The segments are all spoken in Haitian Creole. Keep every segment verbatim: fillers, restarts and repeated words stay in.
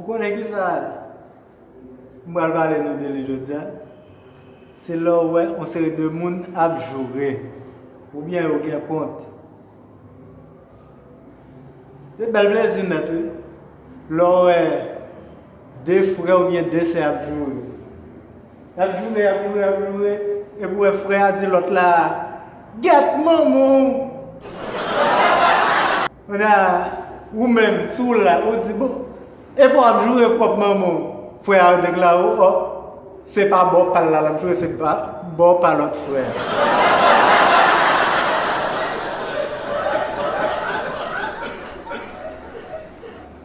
Konnen ki sa m pral pale nou de li jodi a? Se lè w wè yon seri de moun ap joure, oubyen yo gen kont. Se bèl plezi nèt, wi. Lè w wè de frè oubyen de sè ap joure. Y ap joure, y ap joure, y ap joure. Epi w wè frè a di lòt la, "Gèt manman w!" Kounye a, ou menm, si w la, ou di, "Bon, epa w ap joure pwòp manman w?" Frè a deklare, "O, o, se pa bò pa l la l ap joure, se pa bò pa lòt frè a."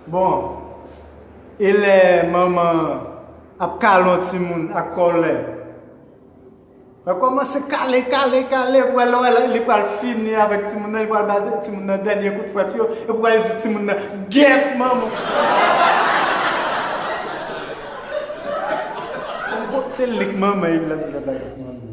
Bon, e lè manman ap kale yon timoun ak kòlè? L kòmanse kale, kale, kale, pou wè lè li pral fini avèk timoun nan, li pral ba timoun nan dènye kout fwèt yo, epi pou wè li di timoun nan, "Gèt manman!" Bon, se li k manman, li la di la ba gèt manman.